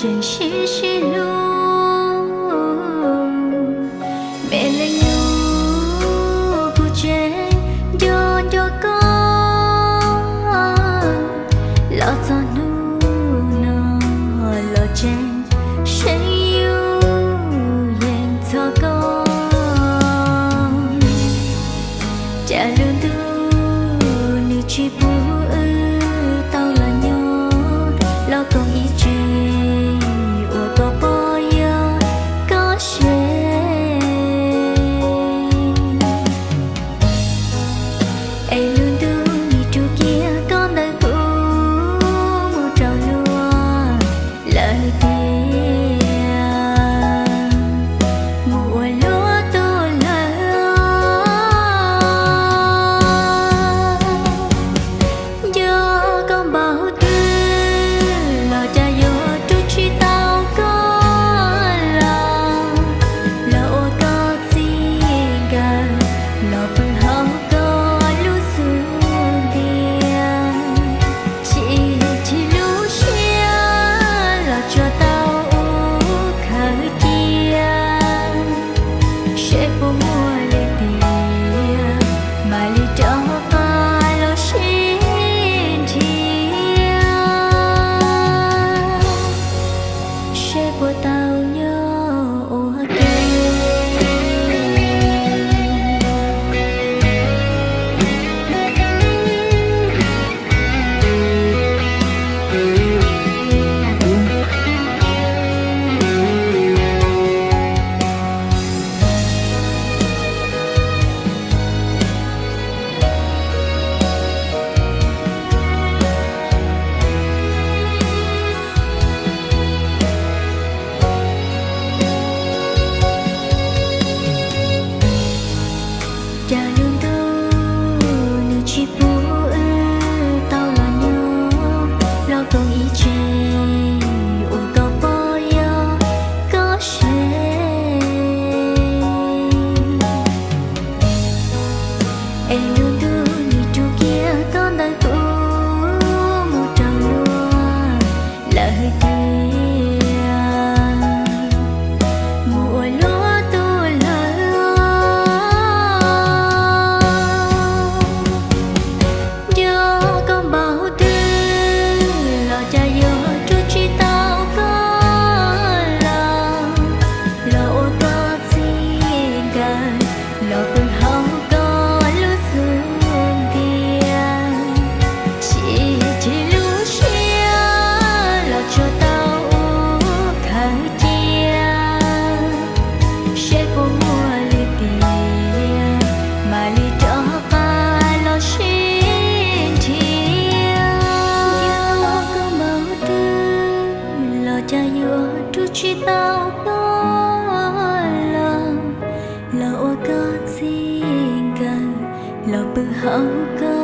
Tseem sib sib hlub, me leej nus, kuv tseem nco nco koj. Los txog hnub no los tseem seev yus yeej txog koj. Cas lub ntuj nws tsis pub wb tau los nyob, los koom ib tse uas koj pom yog koj se. Es lub ntuj nws rub kiag koj ntawm kuv mus rau luag lawm tiag, mus ua luag tus lawm. Nco koj npaum twg los cas yuav rub tsis tau koj los, los ua koj txij nkawm, los pw hauv koj lub xub ntiag. Chim chim lub siab los tsuas tau ua khawv cia, seb puas muaj li tiag, mam li rov qab los sib nrhiav, seb puas tau nyob ua ke. Cas lub ntuj nws tsis pub wb tau los nyob, los koom ib tse uas koj pom yog koj se. Es lub ntuj nws rub kiag koj ntawm kuv mus rau luag lawm tiag, mus ua luag tus lawm. Nco koj npaum twg los cas yuav rub tsis tau koj los, los ua koj txij nkawm, los pw hauv koj lub xub ntiag. Chim chim lub siab los tsuas tau ua khawv cia, seb puas muaj li tiag, mam li rov qab los sib nrhiav. Nco koj npaum twg los cas yuav rub tsis tau koj los, los ua koj txij nkawm, los pw hauv koj